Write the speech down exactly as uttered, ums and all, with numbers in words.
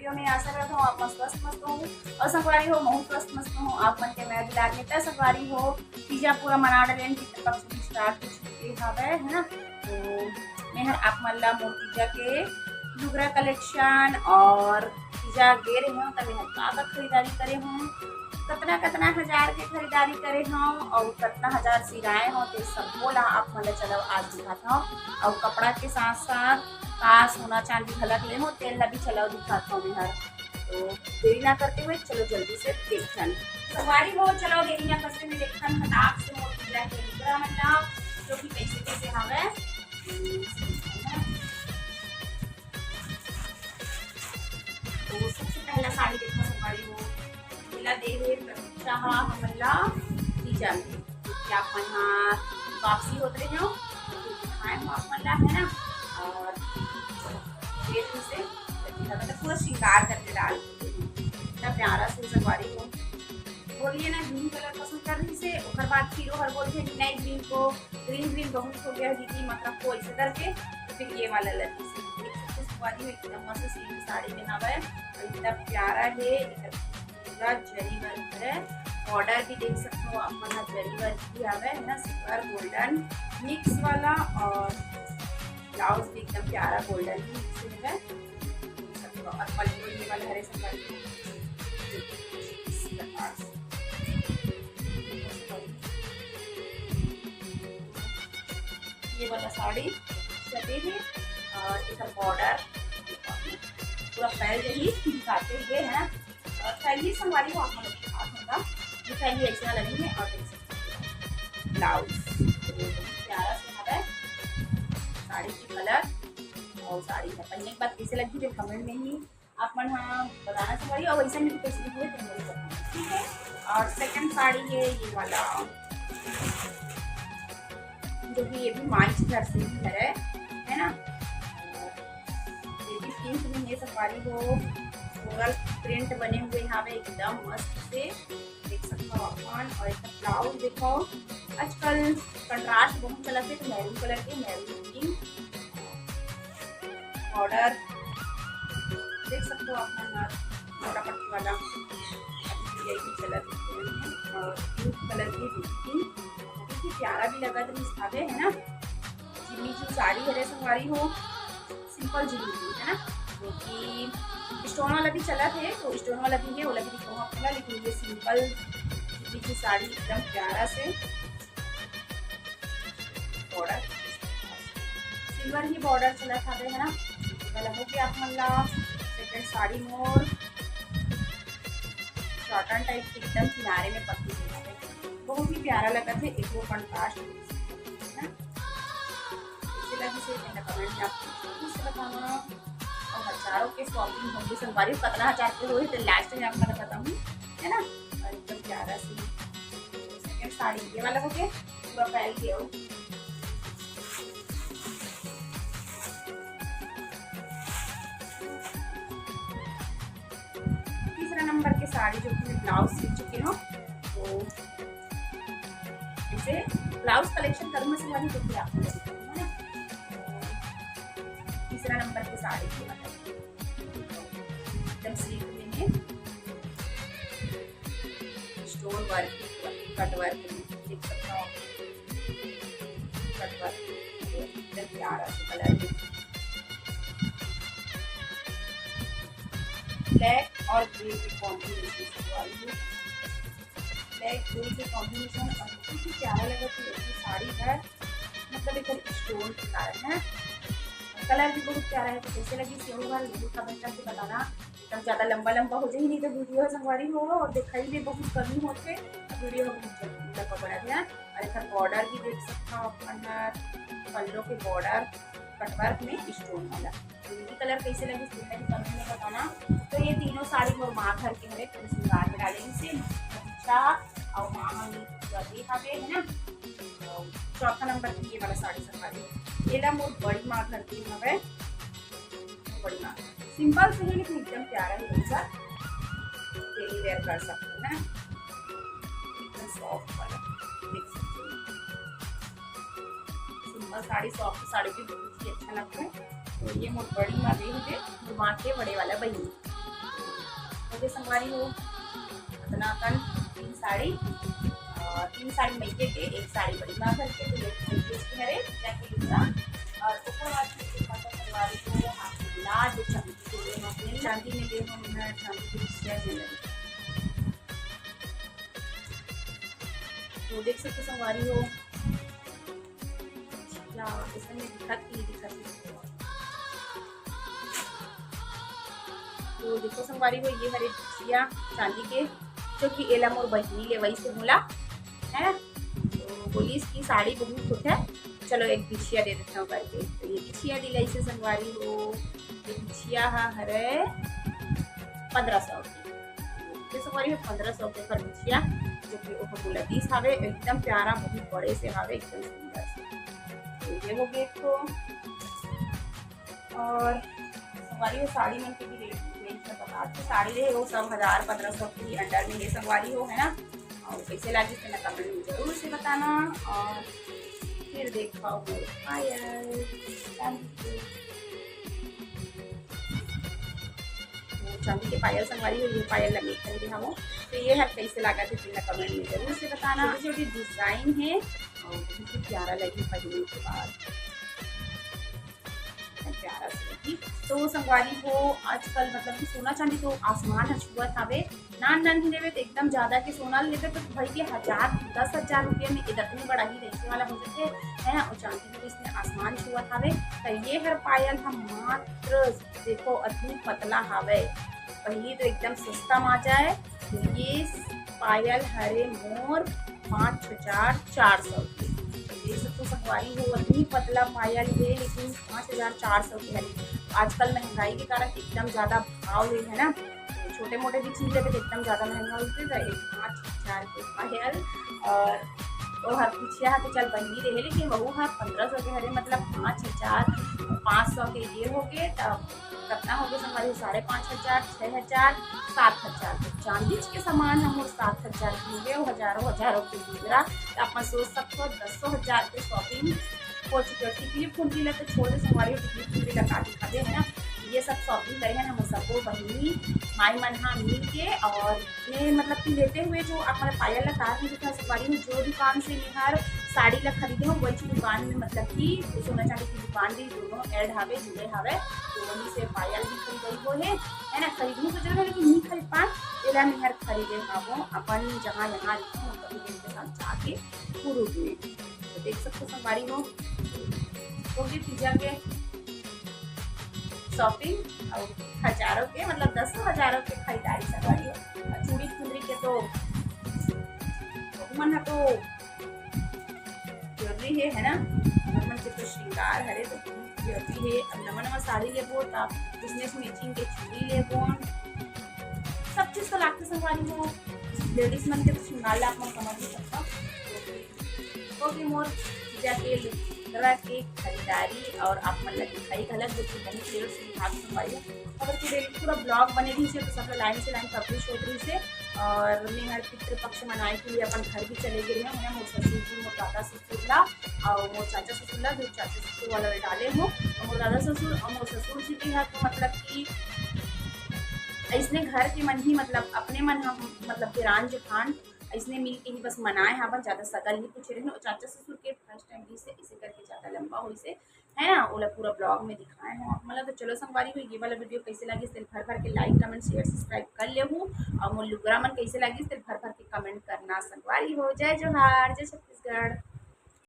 तो मैं आशा करत हूँ आप मन स्वस्थ मस्त हो, और संगवारी हो, महू स्वस्थ मस्त हूँ आप मन के मया दुलार में। त संगवारी हो, तीजा पूरा मना डरेन, पितृपक्ष भी start हो चुके हवे, है ना। तो मैं हर आप मन ला मोर तीजा के लुगरा collection और तीजा गे रहे हूँ, तब मैं हर का का खरीदारी करे हूँ, कतना कतना हजार के खरीदारी करे हूँ और कतना हजार सिराए हूँ, ते सबो ला आप मन ला चलो आज दिखात हूँ। और कपड़ा के साथ साथ का सोना चांदी घलक ले हूँ, तेल ला भी चलो दिखात हूँ मैं हर। तो देरी ना करते हुए चलो जल्दी से देखथन। संगवारी हो, चलो देरी ना करते हुए देखथन फटाक से मोर तीजा के लुगरा मन ला, जो कि कैसे कैसे हवे। तो सबसे पहला साड़ी देखो संगवारी हो, एला दे हे प्रतीक्षा हा हमन ला तीजा में, कि आप मन हा वापसी होत रहे हो, तो दिखाए हो आप मन ला, है ना। और ये फिर से मतलब पूरा श्रृंगार करके डाल, इतना प्यारा से संगवारी हो। बोलिए ना, ग्रीन कलर पसंद कर रही से, ओकर बाद फिर ओहर बोलथे कि नहीं, ग्रीन को, ग्रीन ग्रीन बहुत हो गया दीदी, मतलब को ऐसे करके, तो फिर ये वाला लेती से। देख सकते हो संगवारी हो, एकदम मस्त सिल्क साड़ी में हवे, और इतना प्यारा है, इतना पूरा जरी वर्क है। बॉर्डर भी देख सकते हो आप मन, जरी वर्क भी हवे, है ना, सिल्वर गोल्डन मिक्स वाला, और ब्लाउज भी एकदम प्यारा गोल्डन मिक्स है। और पल्लू ये वाला हरे संगवारी, ये वाला साड़ी सफेद है और एक बॉर्डर पूरा फैल रही दिखाते हुए है। और फैली संगवारी को आप लोग के साथ होगा, ये फैली ऐसे वाला नहीं है। और देख सकते हो ब्लाउज तो बहुत प्यारा से हवे, साड़ी की कलर और साड़ी का पहनने के बाद कैसे लगती है कमेंट में ही आप मन हा बताना संगवारी, और वैसे में भी कैसे दिखे तो मुझे बताना, ठीक है। और सेकंड साड़ी है ये वाला, जो कि ये भी माइच घर से ही है, है ना। ये भी पिंक में है संगवारी हो, फ्लोरल प्रिंट बने हुए हवे एकदम मस्त से, देख सकते हो आप मन। और एक ब्लाउज देखो, आजकल कंट्रास्ट बहुत चलत है, तो मैरून कलर के, मैरून पिंक बॉर्डर देख सकते हो आप मन, मोटा पट्टी वाला यही चलत है। और पिंक कलर की भी, बहुत ही प्यारा भी लगत रही हवे, है ना। जिमी चू साड़ी हरे संगवारी हो, सिंपल जिमी चू, है ना, जो कि स्टोन वाला भी चलत है, तो स्टोन वाला भी है, ओला भी दिखाऊँ आप ला, लेकिन ये सिंपल जिमी चू साड़ी एकदम प्यारा से बॉर्डर, सिल्वर ही बॉर्डर चलत हवे, है ना। ये वाला हो गया आप मन ला सेकंड साड़ी मोर कॉटन टाइप एकदम किनारे में पत्ती हुई है, बहुत ही प्यारा लगत है। एक वो कंट्रास्ट है ना, इसे लगी से मेरा कमेंट में आप जरूर से बताना। और हजारों के शॉपिंग होंगे संगवारी, सत्रह हजार के हुए तो लास्ट में आप मन बताऊँ, है ना। और एकदम प्यारा सी सेकंड साड़ी ये वाला हो गया, पूरा फैल गया हो। तीसरा नंबर के साड़ी जो कि मैं ब्लाउज सीख चुकी हूँ, तो इसे ब्लाउज कलेक्शन करूँ मैं संगवारी, जो कि आप लोग को दिखाऊँ, है ना। तीसरा नंबर की साड़ी की मतलब एकदम सिल्क में है, स्टोन वर्क, कट वर्क में देख सकते हो, कट वर्क एकदम प्यारा सा कलर है। ब्लैक और ग्रे के कॉम्बिनेशन से आई है, ब्लैक ग्रे के कॉम्बिनेशन और बहुत ही प्यारा लगा कि ये साड़ी है, मतलब एक स्टोन के कारण है। कलर भी बहुत प्यारा है, तो कैसे लगी जरूर बार जरूर कमेंट करके बताना। एकदम ज्यादा लंबा लंबा हो जाए, नहीं तो वीडियो संगवारी हो और दिखाई भी बहुत कमी होते, वीडियो बहुत जल्दी लंबा बड़ा गया। और एक बॉर्डर भी देख सकता हूँ अपन, पल्लो के बॉर्डर कटवर्क में स्टोन वाला। तो ये कलर कैसे लगी, इसको भी कमेंट में बताना। तो ये तीनों साड़ी मोर माँ घर के हरे, पूरे श्रृंगार में डाले इसे, अच्छा, और माँ हम जल्दी हवे, है ना। और चौथा नंबर की ये वाला साड़ी संगवारी, एला मोर बड़ी माँ घर की हवे, बड़ी माँ। सिंपल से है, लेकिन एकदम प्यारा है, एक बार डेली वेयर कर सकते हो ना, एकदम सॉफ्ट वाला, देख सकते हो। सिंपल साड़ी, सॉफ्ट साड़ी भी बहुत ही अच्छा लगता है। तो ये मोर बड़ी माँ दे ही दे, मोर माँ के बड़े वाला बहन। संगवारी हो, अतना अकन तीन साड़ी, अ, तीन साड़ी मइके के, एक साड़ी बड़ी माँ घर के, तो एक भैया के हरे, जाके लुगरा, और ओकर बाद फिर के पास संगवारी हो, हाथ ला दे चांदी के, ले हम अपने चांदी में ले हम ना चांदी के बिछिया जे लगे। तो देख सकते संगवारी हो, या इसमें दिखत ही दिखत ही। तो देखो संगवारी हो, ये हरे बिछिया चांदी के, जो कि एला मोर बहिनी लेवइस हे मोला, है ना। तो बोलिस कि साड़ी बहुत होथे, चलो एक बिछिया दे देथंव करके। तो ये बिछिया दिलाइस हे संगवारी हो, ये बिछिया ह हरे पंद्रह सौ के। ये संगवारी हो पंद्रह सौ के एकर बिछिया, जो कि ओकर मोला दिस हावे, एकदम प्यारा, बहुत बड़े से हावे, एकदम सुंदर से। तो ये हो गे एक ठो। और संगवारी हो साड़ी मन के भी रेट रेंज में बता दे। साड़ी रहे वो सब हजार पंद्रह सौ के under में हे संगवारी हो, है ना। और कैसे लागिस तेला comment में जरूर से बताना। और फिर देखा हो पायल, चांदी के पायल संगवारी हो, ये पायल ला मैं खरीदे हवं। तो ये हर कैसे लागत हे तेला comment में जरूर से बताना। छोटी छोटी design हे और बहुत ही प्यारा लगी पहनने के बाद। प्यारा से लगी। तो संगवारी हो, आजकल मतलब कि सोना चांदी तो आसमान ह छुअत हावे, नान नान ही लेबे तो एकदम ज्यादा के सोना लेबे तो भाई के हजार, दस हजार रुपया में एकदम बड़ा ही रहिसे वाला हो जाथे, है ना। और चांदी भी इसमें आसमान छुअत हावे। तो ये हर पायल हम मात्र देखो अतनी पतला हावे, पहली तो एकदम सस्ता मा जाए। तो ये पायल हरे मोर पाँच हजार चार सौ के। ये सब तो संगवारी हो, अतनी पतला पायल हे, लेकिन पाँच हजार चार सौ के हरे। आजकल महंगाई के कारण एकदम ज्यादा भाव हे, है ना। छोटे मोटे भी चीज लेबे तो एकदम ज्यादा महंगा होथे, तो एक पाँच हजार के पायल। और वो हर बिछिया ह तो चल बहिनी रहे, लेकिन वहू ह पंद्रह सौ के हरे, मतलब पाँच हजार पाँच सौ के ये हो गे, तब कितना हो गे संगवारी? साढ़े पाँच हजार, छः हजार, सात हजार। तो चांदी के सामान हम लोग सात हजार के हो गे, वो हजारों हजारों के मुद्रा। तो आप मन सोच सकते हो, दसों हजार के shopping हो चुके हे। टिकली फुंदी ला तो छोड़ दे संगवारी, टिकली फुंदी ला का दिखाबे, है ना। ये सब shopping करे हन हम सबो बहिनी माई मन हा मिल के। और मैं मतलब कि लेते हुए जो आप मन पायल ला तार नहीं दिखा संगवारी, जो दुकान से मैं हर साड़ी ला खरीदे हूँ, वही दुकान में मतलब कि सोना चांदी की दुकान भी दोनों add हावे, जुड़े हावे। तो वहीं से पायल भी खरीदे हो हे, है ना। खरीदने सोचे रहे लेकिन नहीं खरीद पाए, एला मैं हर खरीदे हवं अपन जहाँ यहाँ रखी हूँ, कभी के साथ जाके कुरूद में। तो देख सकते हो संगवारी हो, तो भी पूजा के shopping और हजारों के, मतलब दसों हजारों के खरीदारी संगवारी हो। और चूड़ी चुंदरी के तो मन ह तो जरूरी हे, है ना। हमन के तो श्रृंगार हरे तो बहुत जरूरी हे। अब नवा नवा साड़ी लेबो त business matching के चूड़ी लेबो, सब चीज तो लागथे संगवारी हो। Ladies मन के तो श्रृंगार ला आप मन समझ ही सकता। तो भी मोर जाके लुगरा के खरीदारी और आप मन ला दिखाई घलक जो कि बहुत लेट से दिखा संगवारी हो। अगर पूरे पूरा vlog बने रही तो सब line से line publish होत रही से। और मैं हर पितृपक्ष मनाए के लिए अपन घर भी चले गए हूँ, है ना। मोर ससुर जी, मोर दादा ससुर ला और मोर चाचा ससुर ला, जो चाचा ससुर वाला डाले हूँ, और मोर दादा ससुर और मोर ससुर जी भी है, तो मतलब कि ऐसने घर के मन ही, मतलब अपने मन हम, मतलब देरान जेठान ऐसने मिल के ही बस मनाए हवन, ज्यादा सगा नहीं पूछे रहे। और चाचा ससुर के first time भी से इसे करके ज्यादा लंबा होइसे, है ना, ओला पूरा vlog में दिखाए हूँ आप मन ला। तो चलो संगवारी हो, ये वाला video कैसे लगिस तेला भर भर के like, comment, share, subscribe कर लेहू। और मोर लुगरा मन कैसे लगिस तेला भर भर के comment करना संगवारी हो। जय जोहार, जय छत्तीसगढ़।